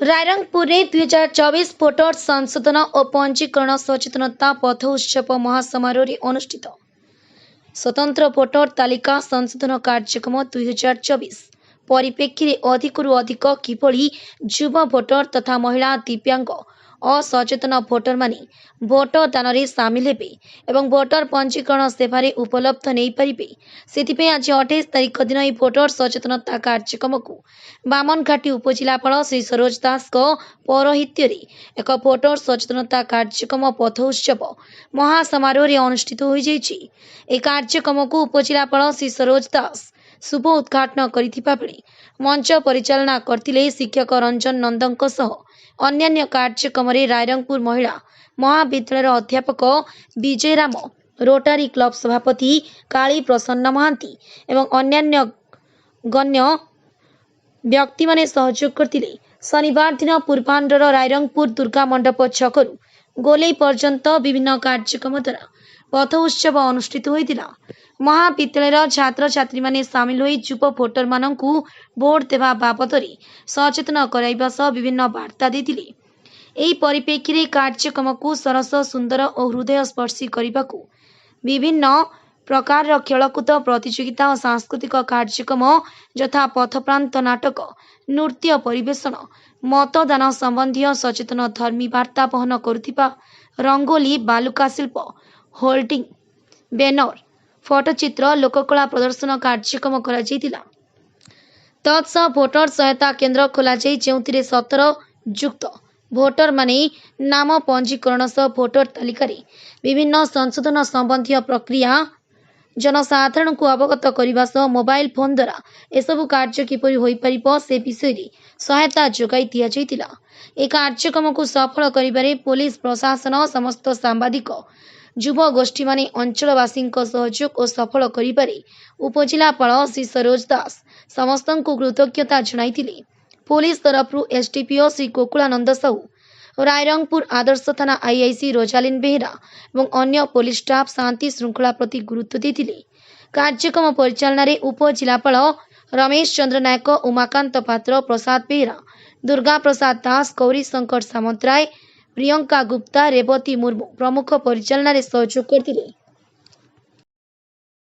ରାଇରଙ୍ଗପୁରରେ 2024 voter ସଂଶୋଧନ ଓ ପଞ୍ଜୀକରଣ ସଚେତନତା ପଥ ଉତ୍ସବ ମହାସମାରୋହରେ ଅନୁଷ୍ଠିତ ସ୍ୱତନ୍ତ୍ର ଭୋଟର ତାଲିକା ସଂଶୋଧନ କାର୍ଯ୍ୟକ୍ରମ 2024 ପରିପ୍ରେକ୍ଷୀରେ ଅଧିକରୁ ଅଧିକ କିଭଳି ଯୁବ ଭୋଟର ତଥା ମହିଳା, ଦିବ୍ୟାଙ୍ଗ, ଅସଚେତନ ଭୋଟରମାନେ ଭୋଟ ଦାନରେ ସାମିଲ ହେବେ ଏବଂ ଭୋଟର ପଞ୍ଜୀକରଣ ସେବାରେ ଉପଲବ୍ଧ ନେଇପାରିବେ, ସେଥିପାଇଁ ଆଜି 28 ତାରିଖ ଦିନ ଏହି ଭୋଟର ସଚେତନତା କାର୍ଯ୍ୟକ୍ରମକୁ ବାମନଘାଟୀ ଉପଜିଲ୍ଲାପାଳ ଶ୍ରୀ ସରୋଜ ଦାସଙ୍କ ପୌରୋହିତ୍ୟରେ ଏକ ଭୋଟର ସଚେତନତା କାର୍ଯ୍ୟକ୍ରମ ପଥ ଉତ୍ସବ ମହାସମାରୋହରେ ଅନୁଷ୍ଠିତ ହୋଇଯାଇଛି। ଏହି କାର୍ଯ୍ୟକ୍ରମକୁ ଉପଜିଲ୍ଲାପାଳ ଶ୍ରୀ ସରୋଜ ଦାସ ଶୁଭ ଉଦ୍ଘାଟନ କରିଥିବା ବେଳେ ମଞ୍ଚ ପରିଚାଳନା କରିଥିଲେ ଶିକ୍ଷକ ରଞ୍ଜନ ନନ୍ଦଙ୍କ ସହ ଅନ୍ୟାନ୍ୟ କାର୍ଯ୍ୟକ୍ରମରେ ରାଇରଙ୍ଗପୁର ମହିଳା ମହାବିଦ୍ୟାଳୟର ଅଧ୍ୟାପକ ବିଜୟ ରାମ, ରୋଟାରୀ କ୍ଲବ ସଭାପତି କାଳୀ ପ୍ରସନ୍ନ ମହାନ୍ତି ଏବଂ ଅନ୍ୟାନ୍ୟ ଗଣ୍ୟ ବ୍ୟକ୍ତିମାନେ ସହଯୋଗ କରିଥିଲେ। ଶନିବାର ଦିନ ପୂର୍ବାହ୍ନର ରାଇରଙ୍ଗପୁର ଦୁର୍ଗା ମଣ୍ଡପ ଛକରୁ ଗୋଲେଇ ପର୍ଯ୍ୟନ୍ତ ବିଭିନ୍ନ କାର୍ଯ୍ୟକ୍ରମ ଦ୍ୱାରା ପଥ ଉତ୍ସବ ଅନୁଷ୍ଠିତ ହୋଇଥିଲା। ମହାବିଦ୍ୟାଳୟର ଛାତ୍ରଛାତ୍ରୀମାନେ ସାମିଲ ହୋଇ ଯୁବ ଭୋଟରମାନଙ୍କୁ ଭୋଟ ଦେବା ବାବଦରେ ସଚେତନ କରାଇବା ସହ ବିଭିନ୍ନ ବାର୍ତ୍ତା ଦେଇଥିଲେ। ଏହି ପରିପ୍ରେକ୍ଷୀରେ କାର୍ଯ୍ୟକ୍ରମକୁ ସରସ, ସୁନ୍ଦର ଓ ହୃଦୟସ୍ପର୍ଶୀ କରିବାକୁ ବିଭିନ୍ନ ପ୍ରକାରର ଖେଳକୁଦ ପ୍ରତିଯୋଗିତା ଓ ସାଂସ୍କୃତିକ କାର୍ଯ୍ୟକ୍ରମ ଯଥା ପଥପ୍ରାନ୍ତ ନାଟକ, ନୃତ୍ୟ ପରିବେଷଣ, ମତଦାନ ସମ୍ବନ୍ଧୀୟ ସଚେତନ ଧର୍ମୀ ବାର୍ତ୍ତା ବହନ କରୁଥିବା ରଙ୍ଗୋଲି, ବାଲୁକା ଶିଳ୍ପ, ହୋର୍ଡିଂ, ବ୍ୟାନର, ଫଟୋଚିତ୍ର, ଲୋକକଳା ପ୍ରଦର୍ଶନ କାର୍ଯ୍ୟକ୍ରମ କରାଯାଇଥିଲା। ତତ୍ସହ ଭୋଟର ସହାୟତା କେନ୍ଦ୍ର ଖୋଲାଯାଇ ଯେଉଁଥିରେ 17 ଯୁକ୍ତ ଭୋଟରମାନେ ନାମ ପଞ୍ଜୀକରଣ ସହ ଭୋଟର ତାଲିକାରେ ବିଭିନ୍ନ ସଂଶୋଧନ ସମ୍ବନ୍ଧୀୟ ପ୍ରକ୍ରିୟା ଜନସାଧାରଣଙ୍କୁ ଅବଗତ କରିବା ସହ ମୋବାଇଲ ଫୋନ ଦ୍ୱାରା ଏସବୁ କାର୍ଯ୍ୟ କିପରି ହୋଇପାରିବ, ସେ ବିଷୟରେ ସହାୟତା ଯୋଗାଇ ଦିଆଯାଇଥିଲା। ଏହି କାର୍ଯ୍ୟକ୍ରମକୁ ସଫଳ କରିବାରେ ପୋଲିସ ପ୍ରଶାସନ, ସମସ୍ତ ସାମ୍ବାଦିକ, ଯୁବଗୋଷ୍ଠୀମାନେ, ଅଞ୍ଚଳବାସୀଙ୍କ ସହଯୋଗ ଓ ସଫଳ କରିବାରେ ଉପଜିଲ୍ଲାପାଳ ଶ୍ରୀ ସରୋଜ ଦାସ ସମସ୍ତଙ୍କୁ କୃତଜ୍ଞତା ଜଣାଇଥିଲେ। ପୋଲିସ ତରଫରୁ ଏସ୍ଡିପିଓ ଶ୍ରୀ ଗୋକୁଳାନନ୍ଦ ସାହୁ, ରାଇରଙ୍ଗପୁର ଆଦର୍ଶ ଥାନା ଆଇଆଇସି ରୋଜାଲିନ ବେହେରା ଏବଂ ଅନ୍ୟ ପୋଲିସ ଷ୍ଟାଫ୍ ଶାନ୍ତି ଶୃଙ୍ଖଳା ପ୍ରତି ଗୁରୁତ୍ୱ ଦେଇଥିଲେ। କାର୍ଯ୍ୟକ୍ରମ ପରିଚାଳନାରେ ଉପଜିଲ୍ଲାପାଳ ରମେଶ ଚନ୍ଦ୍ର ନାୟକ, ଉମାକାନ୍ତ ପାତ୍ର, ପ୍ରସାଦ ବେହେରା, ଦୁର୍ଗା ପ୍ରସାଦ ଦାସ, ଗୌରୀ ଶଙ୍କର ସାମନ୍ତରାୟ, ପ୍ରିୟଙ୍କା ଗୁପ୍ତା, ରେବତୀ ମୁର୍ମୁ ପ୍ରମୁଖ ପରିଚାଳନାରେ ସହଯୋଗ କରିଥିଲେ।